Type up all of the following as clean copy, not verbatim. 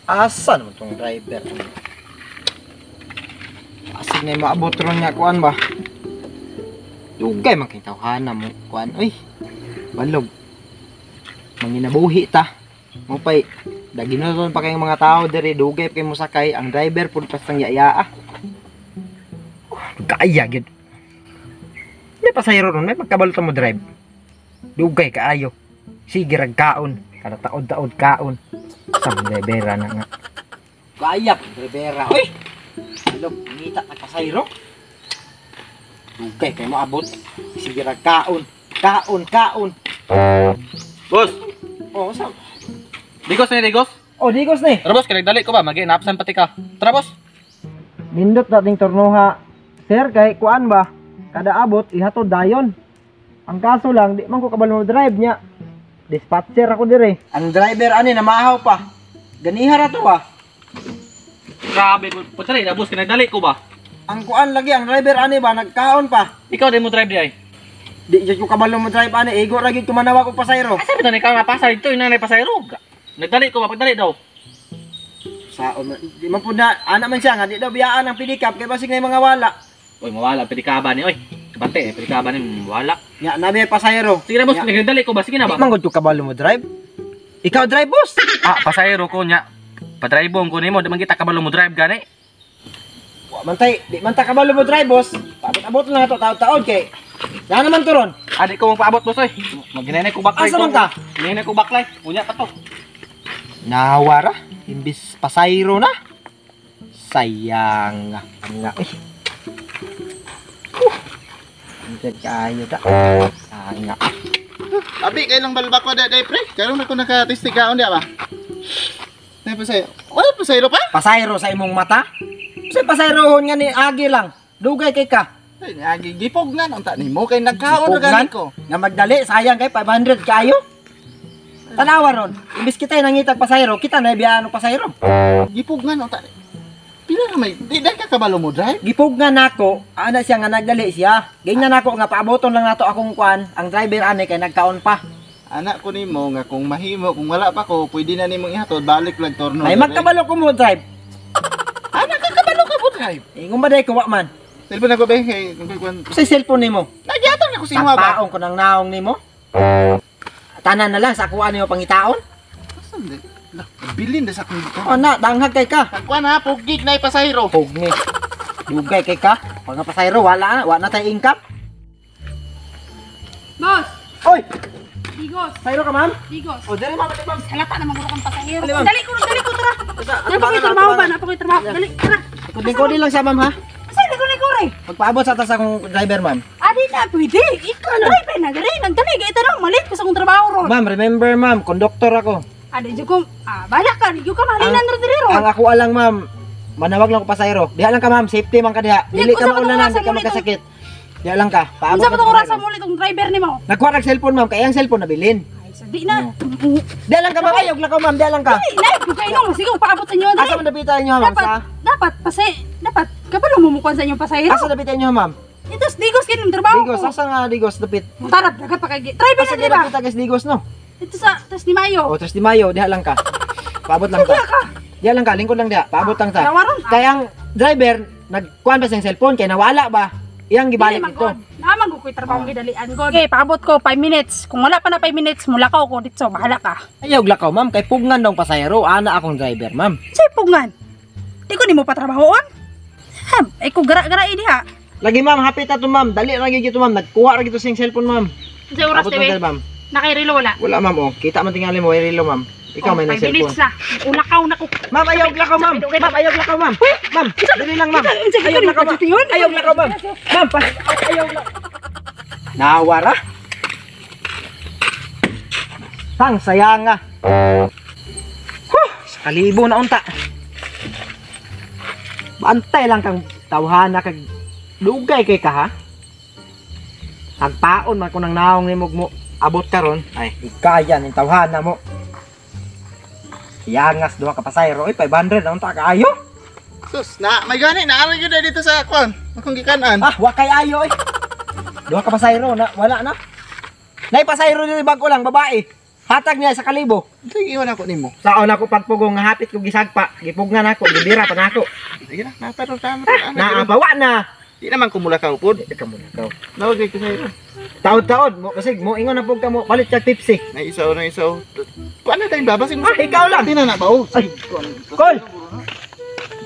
Asa naman tong driver? Asig na yung maabot ron nga kuan ba? Dugay man kay tawhana mo kuan oy. Balog. Manginabuhi ta. Mo pay daginoton pa kayong mga tao diri, dugay pa kay mosakay, ang driver pud pastang yayaa. Kaya gyud. May pasahero ron, may pagkabalo ta mo drive. Dugay kaayo. Sige rag kaon, kada taod-taod kaon. Sa drivera na nga. Kaya drivera oy. Balog ngita ta pasahero. Dugay kay mo abot. Sige rag kaon, kaon, kaon. Boss, Oh, sa Digos ni Digos. Oh, digos ni. Tara boss, kay nagdali ko ba? Magi-napsan pati ka. Tara boss. Nindot dating tornoha. Sir, kay kuan ba? Kada abot ihatod dayon. Ang kaso lang, di man ko kabalo mo drive niya. Dispatcher ako dire. Ang driver ani namahaw pa. Ganiha ra to ba? Grabe, punta rin na boss, kay nagdali ko ba? Ang kuan lagi ang driver ani ba nagkaon pa. Ikaw din mo drive di ay. Di jud ko kabalo mo drive ani, igo ra gyud kumanawag og pasayro. Asa ba ikaw napasa dito, yung nanay pasayro. Nagdali ko ba? Pagdali daw. Saon di man pud na ana man siya nga di daw biyaan ang pinikap kay basig na yung mga wala. Oy, mawala pwede ka ba ni oy. Kabante, eh, pwede ka ba ni mawala. Nya nabi pasayro. Sige na boss, Nya, nagdali ko ba? Sige na di ba? man gud ko kabalo mo drive. Ikaw drive, boss. Ah, pasayro ko nya. Padrive ko nimo, di man kita kabalo mo drive gani. Wa man tay, di man ta kabalo mo drive, boss. Paabot-abot lang ato taod-taod kay. Na naman to ron. Ah, di ko magpaabot boss oy. Maginanay ko baklay. Asa man ka? Ginanay ko baklay. Unya pa to. Nawara, imbis pasayro na. Sayang nga. Nga eh. Huh. Kayo ta. Nga. Abi, kay lang balbak ko day pre. Karon ako nakatistig kaon di ba? Nay pasay. Wala pasayro pa? Pasayro sa imong mata? Sa pasayrohon nga ni agi lang. Dugay kay ka. Ay, agi gipog nga unta nimo kay nagkaon ra Gipugnan? gani ko. Nga magdali, sayang kay 500 kayo. Tanawa ron. Imbis kita nangitag pasayro, kita na ibiyaan og pasayro. Gipog nga unta. Pila ra may di dai ka kabalo mo drive? Gipugnan nako, ana siya nga nagdali siya. Gingnan nako nga paaboton lang nato akong kuan, ang driver ani kay nagkaon pa. Anak ko nimo nga kung mahimo kung wala pa ko pwede na nimong ihatod balik lang torno. Ay magkabalo ko mo drive. Anak ka kabalo ka mo drive. Ingon ba day ko wa man? Cellphone ako be kay kung kuan. Sa cellphone nimo. Nagyatag na ko sa imo ba? Tapaon ko ng naong nimo. Tanan na lang sa akuan nimo pangitaon. Asa di? Lah, bilin da sa akong buto. O na, danghag kay ka. Kuan ha, pugig na ipasayro. Pugni. Dugay kay ka. Pag nga pasayro, wala na, wa na tay income. Boss, Oy, Digos, sayro ka ma'am? Digos. O diri ma'am, diri ma'am. Halata naman ko kang pasahero. Dali, ma'am. Dali ko, tara. Sa Napa ko'y trabaho ba? Napa ko'y trabaho. Dali, tara. Likod lang siya ma'am ha. Asa likod eh? Magpaabot sa tas akong driver ma'am. Ah, di na pwede. Ikaw ang driver na dali. Nagdali kay tanong malit ko sa akong trabaho ron. Ma'am, remember ma'am, conductor ako. Ah, di jud ko. Ah, bahala ka. Di jud ka mahalinan ro diri ron. Ang ako alang ma'am, manawag lang ko pasayro. Diha lang ka ma'am, safety man ka diha. Dili Di, ka unsa pa tong maulanan, orasa di ka mo nitong- magkasakit. Diha lang ka. Paabot Unsa pa lang tong ko orasa pasayro. mo ulit tong driver nimo? Nagkuha nag cellphone ma'am, kay ang cellphone nabilin. Ay, sa di na. Diha lang ka ma'am, ayog lang ka ma'am, diha lang ka. Ay, na, kay nung sige paabot sa inyo dali. Asa man dapitan niyo ma'am Dapat, sa? dapat pase, dapat kabalo mo mukuan sa inyong pasahero. Asa dapitan niyo ma'am? Ito Digos kay ng trabaho Digos, ko. asa nga Digos dapit? Tarap dagat pa kay driver Asa na di ba? dapit guys Digos no? Ito sa tas ni Mayo. O, Tres de Mayo, diha lang ka. Paabot lang Diha ta. ka. Diha lang ka, lingkod lang diha. Paabot lang ta. Tawaron. Kaya ang driver nagkuan pa sa cellphone kay nawala ba? Iyang gibalik dito. Naman ko ko'y trabaho gidalian ko. Okay, paabot ko 5 minutes. Kung wala pa na 5 minutes, mulakaw ko dito. Bahala ka. Ayaw lakaw ma'am, kay pugnan daw pasahero, ana akong driver ma'am. Say pugngan. Di ko nimo patrabahoon. Ha, ay ko gara-gara diha. Lagi ma'am, happy ta to ma'am. Dali ra gyud to ma'am, nagkuha ra gyud to sa cellphone ma'am. Sa oras Paabot lang dibe. ta ma'am. Nakairilo wala. Wala ma'am oh, kita man tingali mo, ay relo ma'am. Ikaw may 5 nang cellphone. Oh, minutes na. Ulakaw na ko. Ma'am, ayaw lakaw ma'am. Ma'am, ayaw lakaw ma'am. Ma'am, dali lang ma'am. Ayaw lakaw ma'am. Ayaw lakaw ma'am. Ma'am, pas ayaw lakaw. Nawara. Tang sayanga. Huh, sa kalibo na unta. Bantay lang kang tawhana kag dugay kay ka ha. Tagpaon man ko nang naong nimog mo abot karon. Ay, ikaya ning tawhana mo. Yangas duha ka pasayro, oy 500 na unta kaayo. Sus, na may gani na ara gyud dito sa kuan. Akong gikanan. Ah, wa kay ayo oy. Duha ka pasayro na wala na. Nay pasayro diri bag-o lang babae. Hatag niya sa kalibo. Sige, iwan ako nimo. Saon ako pagpugong nga hapit ko gisagpa, gipugnan ako, gibira pa nako. Sige na, naparo tama. Naabawa na. Di naman kumula ka upod. Di ka muna ka. Nawag kay pasayro. Taod-taod mo kasi mo ingon na pug ka mo palit kag tipsy. Na isaw, na isaw. Kuan na tayong babasing mo. Ah, ikaw lang. Tina na ba? Oh, Ay, Kol.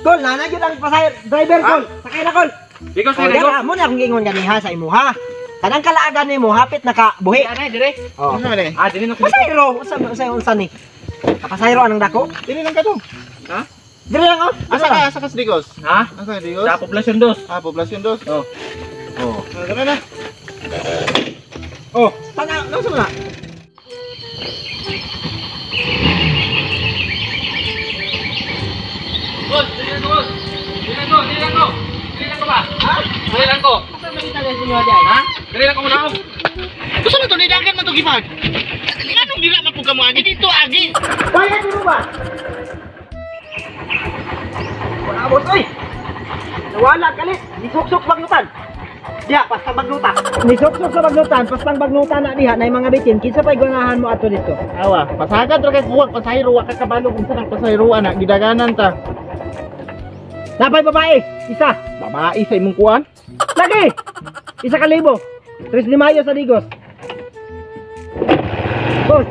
Kol, nana gyud ang pasayro driver kol. Sakay na kol. Bigos Oh, na dara mo na akong giingon ganiha sa imuha. Kanang kalaagan nimo hapit naka buhi. Dire, dire. Oh. Ano man eh? Ah, dili na ko. Pasayro, unsa unsa unsa ni? Kapasayro anang dako? Dili lang ka to. Ha? Dire lang oh. Asa ka? Asa ka sa Digos? Ha? Asa ka Digos? Sa poblasyon dos. Ah, poblasyon dos. Oh. Oh. Tara na. Oh, tana, nasa mo na? Gol, dili lang ko. Dili lang ko, dili lang ko. Dili lang ko ba? Ha? Dili lang ko. Ha? Dili lang ko muna ako. Gusto mo to nidagan man to gipag. Nganong dila man pud ka mo agi dito agi. Bayad mo ba? Wala boss, oy! Nawala galit. Nisuksok bagnutan. Diha, pastang bagnuta. Nisuksok sa bagnutan, pastang bagnutan na diha, na mga bitin. Kinsa pa'y ganahan mo ato dito? Awa, pasagad ra kay kuwag pasayro wa ka kabalo kung saan ang pasayro ana gidaganan ta. Napay babae, isa. Babae sa imong kuan. Lagi! 1,000. 3 de Mayo sa Digos. Boss.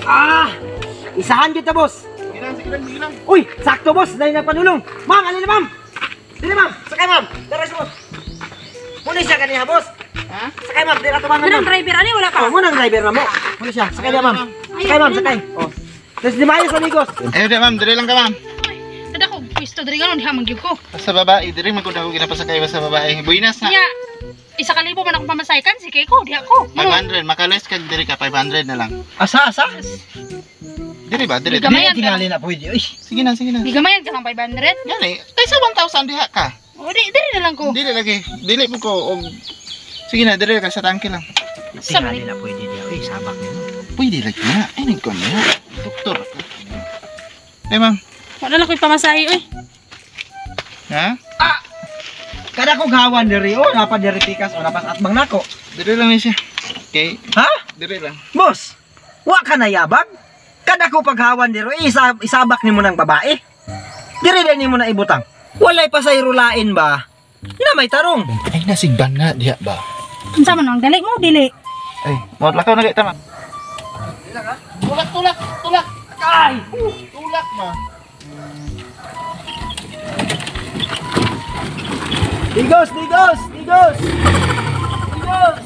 Ah! Isahan kita, boss. Sige lang, sige lang, sige lang. Uy, sakto boss, dahil nagpanulong. Ma'am, alin na ma'am? Dili ma'am, sakay ma'am. Dara sa boss. Muna siya kaniya, boss. Ha? Sakay ma'am, dira tubangan Anong ma'am. driver ani wala pa? Oh, muna ang driver ma'am mo. Muna siya, sakay na ma'am. Sakay ma'am, sakay. Oh. Tapos di Mayo sa Ligos. Eh, di ma'am, dili lang ka ma'am. Ay, kada ko pwesto diri ganon diha man gyud ko. Sa babae, dili man ko dako ginapasakay ba sa babae. Buinas na. Nya 1,000 man akong pamasahe kan sige ko diha ko. Mano, 500, makales kag diri ka 500 na lang. Asa, asa? Diri ba? Diri. Di diri. Gamayan ka. Tingali na pwede. Uy. Sige na, sige na. Gigamayan ka ng 500. Gani, kaysa 1,000 diha ka. O di diri na lang ko. Dili lagi. Dili mo ko og Sige na, diri ka sa tangke lang. Sa Tingali na pwede diya. Uy, sabak niya. Pwede lagi na. Ay, nagkuan na. Doktor. Eh, ma'am. Wala lang ko'y pamasahe oy. Ha? Kada kong hawan diri, oh, napa diri pikas o napas atbang nako. Diri lang ni siya. Okay, Ha? diri lang. Boss, wa ka na yabag? Kada ko paghawan diri, isa, isabak nimo ng babae. Diri din nimo na ibutang. Walay pa sa irulain ba? Na may tarong. Ay, nasigban na diha ba? Unsa man ang dali mo dili. Ay, mo lakaw na kay tama. Tulak, tulak, tulak. Ay! Tulak ma. Digos, digos, digos. Digos.